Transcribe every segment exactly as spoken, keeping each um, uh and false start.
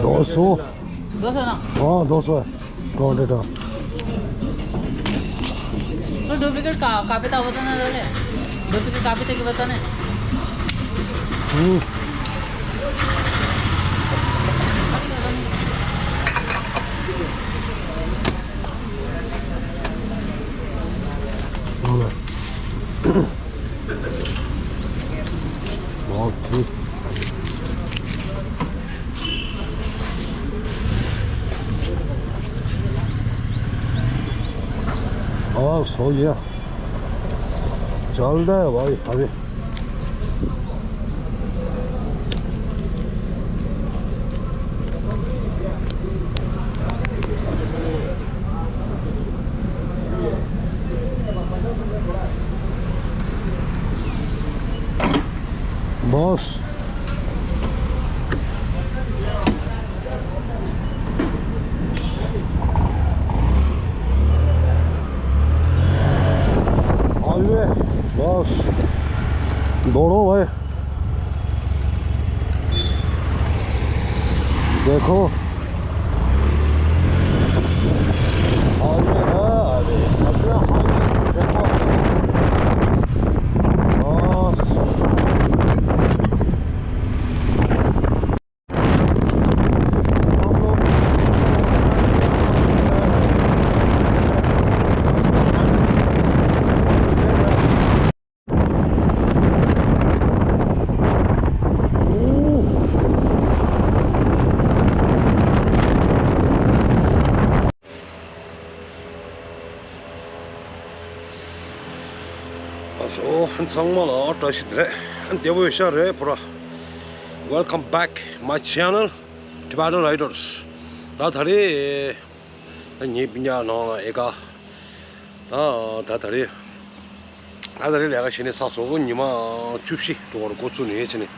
दो सौ। दो सौ ना? हाँ, दो सौ है। कौन देता? तो डुप्लीकेट का, कापी था बताना पहले। डुप्लीकेट कापी थे कि बताने। हम्म। हाँ, सो गया। चल रहा है भाई, अभी। बस। हाईवे, बस। दौड़ो भाई। देखो। हाईवे है, अरे, अच्छा हाईवे देखो। बस। ཨ་སོ། ཚང་མ་ལ་བཀྲ་ཤིས་བདེ་ལེགས། བདེ་པོ་ཡོད་ཤག་རེད་བུ་ར། Welcome back my channel Tibetan Riders. ད་ད་རེས་ད་ངའི་སྤུན་ཀྱག་ནང་ལ་ཨེ་ཀ་ད་ད་ད་རེས་ད་ད་རེས་ལས་ཀ་བྱས་ནས་ཚར་སོང་། ཉི་མ་བཅུ་བཞི་འགྲོ་བར་འགོ་བཙུགས་ནས་བྱས་ནས་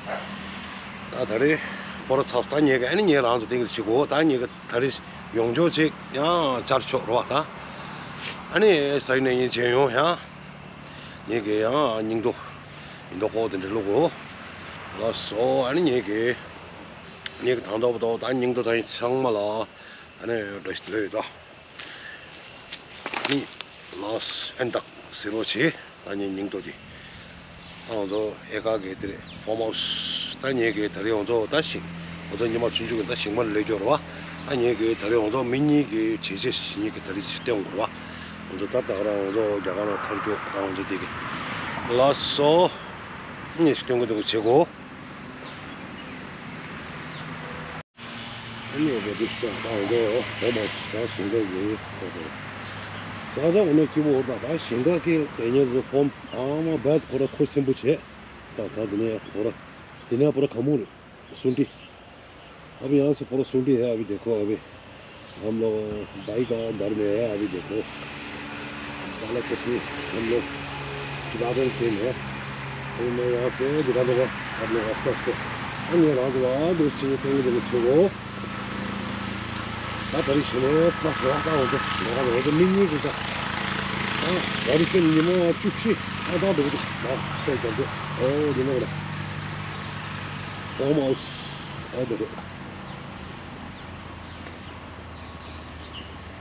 ད་ད་རེས་ཁོ་ར་ཚར་སོང་། ད་ངས་ཀ་ཨ་ནི་ངས་རང་ཚོ་སྟེང་གི་བྱེད་དགོས། ད་ངས་ཀ་ད་རེས་ཡོང་ཆོག་ཅིག་ཡང་བཅར་ཆོག་རེད་བ། ད་ཨ་ནི་ས་ཡིན་ན་ཡིན་བྱས་ཡོང་ཡང་། ངེད་ཀྱི་ཡང་སྙིང་ཏོག་ཡིན་མདོག་ཁོག་དེ་འདྲ་བླུག་གོ། ལགས་སོ། ཨ་ནི་ངེད་ཀྱི་ངེད་ཀྱི་དང་ཐོག་ཏོག་ད་སྙིང་ཏོག་ད་ཡིན་ཚང་མ་ལ་ཨ་ནི་བཀྲ་ཤིས་བདེ་ལེགས་ཡོད་ད། ཨ་ནི་ལགས་ཨན་ཏག་ཟེར་རོགས་བྱེད། ད་ངེད་སྙིང་ཏོག་དེ་ད་ང་ཚོ་ཨེ་ཀ་གི་དེ་རེད། ཕོམ་ཧའུ་སི། ད་ངེད་ཀྱི་ད་རེས་ང་ཚོ་ད་ཞིང་ང་ཚོ་ཉི་མ་ཆུང་ཆུང་གི་ད་ཞིང་པ་ལས་སྐྱོར་བ། ད་ངེད་ཀྱི་ད་རེས་ང་ཚོ་མི་གཉིས་ཀྱི་བྱས་རྗེས་ཞིག་ངེད་ཀྱི་ད་རེས་ཅིག་སྟོན་དགོས་རེད་བ། ང་ཚོ་ད་ད་ག་རང་ང་ཚོ་རྒྱ་གར་ནང་ཚར་རྒྱུ་ད་ང་ཚོ་དེ་གི་ལགས་སོ། ངས་ཞིག་སྟོན་གི་འདུག་བྱེད་གོ། ཨ་ནི་རེ་ཌི་སི་ཊར་ད་ང་ཚོ་ཧོམ་ཧའུ་སི་ད་ཞིང་ཁ་གི་ད་ད་ས་ཆ་འོ་ན་སྐྱིད་པོ་འོ་ད་ད་ཞིང་ཁ་གི་དེ་ཉིད་ཚོ་ཕོམ་ཨ་མ་བད་ཁོ་ར་ཁུར་སིམ་པོ་བྱས་ད་ད་དེ་ནས་ཁོ་ར་དེ་ནས་ཁོ་ར་ག་མོ་རེད། सुंडी। अब यहाँ से पूरा सूंडी है, अभी देखो। अभी हम लोग बाइक का डर में है, अभी देखो। पहले कितनी हम लोग चुनाव टीम है, अभी मैं यहाँ से दिखा दूंगा आप लोग आस्ते आस्ते। हम ये रात हुआ दोस्त चीजें कहीं जब छो ད་ད་རེས་ཞིང་ནས་ཚ་སོང་ད་འོ་ཚོ་ང་རང་འོ་ཚོ་མི་གཉིས་ཀྱི་ད་ད་རེས་ཚེ་ཉི་མ་བཅུ་བཞི་ཨ་ད་འགྲོ་གི་འདུག་ད་ཚེ་ད་འདུག་ཨོ་དེ་ནས་ཨོ་ལ་ཨོ་མ་ཨོ་ཨོ་དེ་རེད།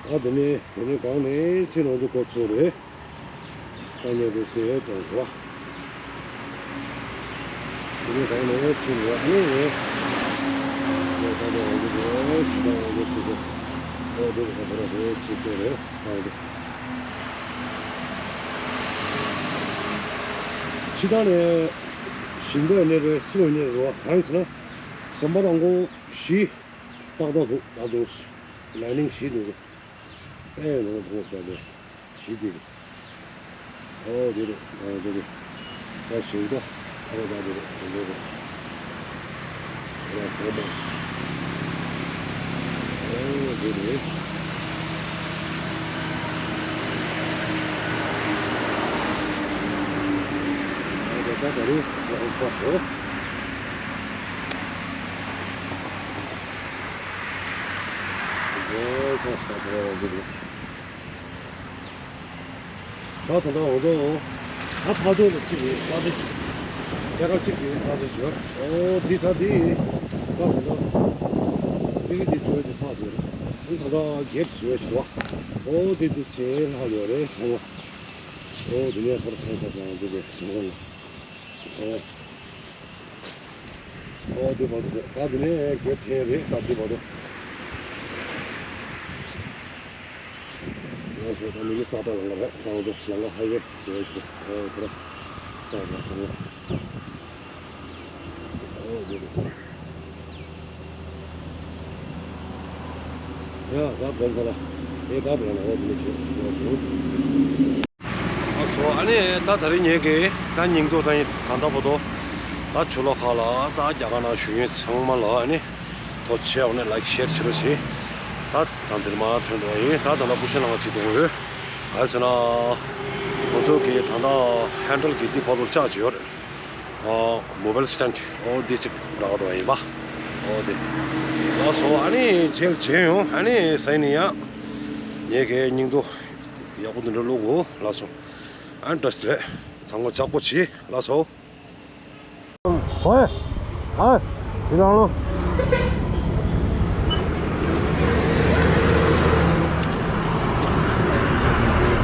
ཨ་དེ་ནས་དེ་ནས་གང་ནས་ཚེ་ང་ཚོ་གོ་ཚོད་རེད། ད་ཉལ་དུ་ཟེར་དང་བ། དེ་ནས་གང་ནས་ཕྱིན་རོགས་ནས་ངས་ད་ལྟ་འོང་གི་རེད་ཟེར་ད་འོང་གི་ཟེར་ད། ཨོ་དེ་རེད་ད་རེད་ཟེར་ཚོད་རེད་ད་འོང་གི། ཕྱི་ད་ནས་ཞིང་པ་ནས་རེད་སུ་ནས་རོགས་གང་ཡིན་ཟེར་ན། ཟམ་པ་དང་པོ་བཞི་ཏག་ཏག་འདུག་ད་དུང་ལའི་ནིང་བཞི་འདུག་ཟེར། ཨེ་ནོ་དོ་ད་དེ་ཞི་དེ་རེད། ཨོ་དེ་རེད། ཨོ་དེ་རེད། ད་ཞིང་ཁ་ཨོ་ད་དེ་རེད། དེ་རེད། ཨོ་ཧོ་མོ་སི། ཨོ་དེ་རེད། ཨོ་དེ་ད་དེ་རེད། ཨོ་ཧོ་མོ་སི། ཨོ་ས་ས་དེ་རེད། དེ་རེད། ད་ད་ལྟ་འོ་ད་ད་ཕ་ཚོ་ལ་གཅིག་ཡོད་ས་ཆ་ཞིག་ཐད་ཀར་གཅིག་ཡོད་ས་ཆ་ཞིག་ཡོད། ཨོ་དེ་ད་དེ་ད་འོ་ད་དེ་ དེ་ཚོའི་དེ་ཕག་དེ་རེད། ཨང་ད་ལྟ་གེབ་བཟོས་བྱུང་བ། ཨོ་དེ་དེ་ཚེ་ལྷག་ཡོད་རེད་ཚང་མ། ཨོ་དེ་ནས་ཧོར་ཁ་ཁ་ཚང་དེ་དེ་ཚང་མ་ལ། ཨོ། ཨོ་དེ་བར་དུ་ད་དེ་ནས་གེབ་ཐེན་རེད་ད་དེ་བར་དུ། ང་ཚོ་ད་མི་རིགས་ས་ཐག་ལ་ང་རེད་ཁང་དུ་ལ་ང་ཧའི་ཝེ་ཟེར་བ་ཞིག་ཨོ་དེ་ར། ད་ང་ཚང་མ། ཨོ་དེ་རེད། ཡ་ད་དགོན་པ་ལ་ཨེ་ད་དེ་ལ་ཨོ་དེ་ནས་ཁྱོད་ང་ཚོ། ཨ་སོ་ཨ་ནི་ད་ད་རིང་ངེད་ཀྱི་ད་སྙིང་སྟོབས་ད་ཡིན་ད་ལྟ་བར་དུ་ད་ཆུ་ལོག་ཁག་ལ་ད་རྒྱ་གར་ནང་བཞུགས་མཁན་ཚང་མ་ལ་ཨ་ནི་ཐུགས་རྗེ་ཆེ། ཨ་ནི་ལའིཀ་ཤེར་བྱེད་རོགས་བྱེད། ད་ད་འདིར་མ་ཐོན་འགྲོ་བ་ཡིན། ད་ད་ལྟ་སྐུ་ཞབས་ལ་ང་ཅིག་གཏོང་ཡོད། ག་རེ་ཟེར་ན་ང་ཚོ་གི་ད་ལྟ་ཧན་ཌལ་གི་འདི་བར་དུ་བཅག་བྱས་ཡོད་རེད། ཨ་མོ་བེལ་སི་ཊེན་ཌི་ཨོ་འདི་ཅིག་འདྲ་བ་འགྲོ་བ་ཡིན་པ། ཨོ་དེ་ལགས་སོ། ཨ་ནི་མཇལ་མཇལ་ཡོང་། ཨ་ནི་ཟེར་ནི་ཡང་ངེད་ཀྱི་སྙིང་སྟོབས་ཡག་པོ་འདི་འདྲ་བླུག་གོ་ལགས་སོ། ཨན་བཀྲ་ཤིས་བདེ་ལེགས། ཚང་མ་ཅག་པོ་བྱེད་ལགས་སོ། ओए, हाय, इधर आओ।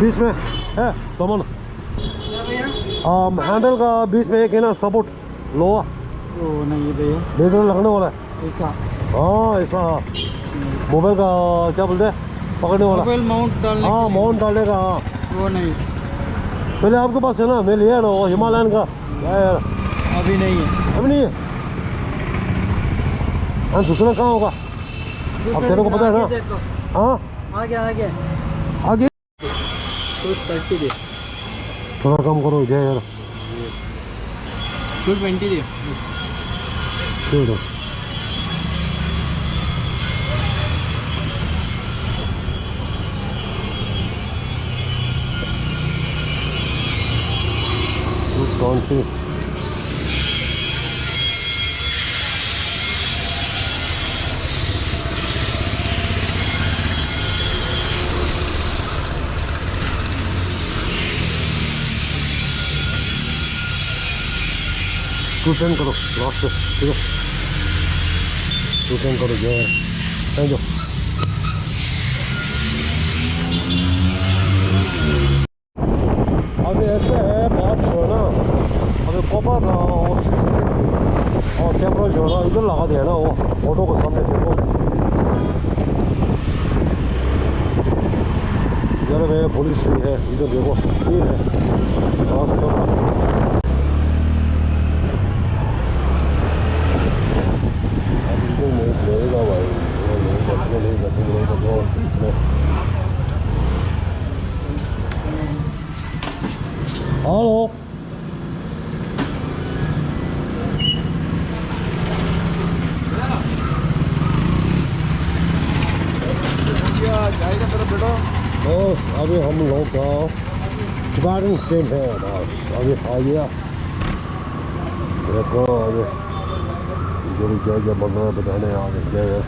बीच में है सामान। क्या भैया? आम, हैंडल का बीच में एक है ना, सपोर्ट। लोहा। वो नहीं है भैया। मेरे को लगने वाला है। ऐसा। हाँ, ऐसा। हम्म। मोबाइल का क्या बोलते हैं, पकड़ने वाला। मोबाइल माउंट डालने हाँ, के लिए। माउंट डालने का, हाँ। वो नहीं। पहले आपके पास है ना, मैं लिया ना वो हिमालयन का। यार, यार। अभी नहीं है। अभी नहीं है। हाँ, दूसरा कहाँ होगा? दूसरा अब तेरे को पता है ना? आगे देखो। हाँ? आगे, आगे। आगे। टू थर्टी दे। थोड़ा कम करो, क्या यार? टू ट्वेंटी दे। ठीक है। Two twenty. टू टेन करो, लास्ट पे, ठीक है? टू टेन करो, जय। Thank you. अभी ऐसे है, बात जो है ना, अभी पापा का और, और कैमरा जो है ना, इधर लगा दिया ना, वो ऑटो के सामने देखो। इधर में पुलिस भी है, इधर देखो, ये है। और तो अब इधर नहीं लेगा भाई, वो नहीं बचने नहीं बचने नहीं बचने। हेलो। बस अभी हम लोग का टिबेटन कैंप है, बस अभी आ गया। देखो अभी इधर क्या क्या बन रहा है, बताने आ गए क्या है।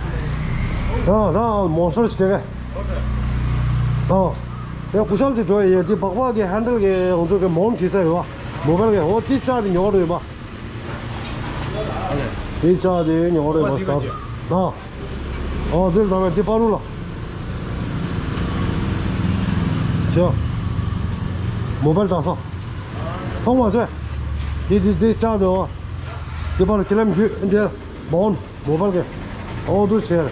हाँ, हाँ, मौसम ठीक है। हाँ। ཡ་སྐུ་ཞབས་ཀྱི་འགྲོ་ཡི་འདི་སྦག་སྦག་གི་ཧན་ཌལ་གི་ང་ཚོ་གི་མོན་གྱི་ས་རེད་བ། མོ་བལ་གི་འོ་ཅི་ཅག་དེ་ཉོ་རེད་བ། དེ་ཅག་དེ་ཉོ་རེད་བ་སར། ཨ། ཨོ་དེ་ལ་དེ་པ་རུ་ལ། ཅོ། མོ་བལ་དྲག་ས། མཐོང་བ་ཚོས། དེ་དེ་དེ་ཅག་དེ་འོ། དེ་པ་རུ་ཁྱེད་ལམ་རྒྱུད་འདི་མོན་མོ་བལ་གི། ཨོ་དུ་ཆེར།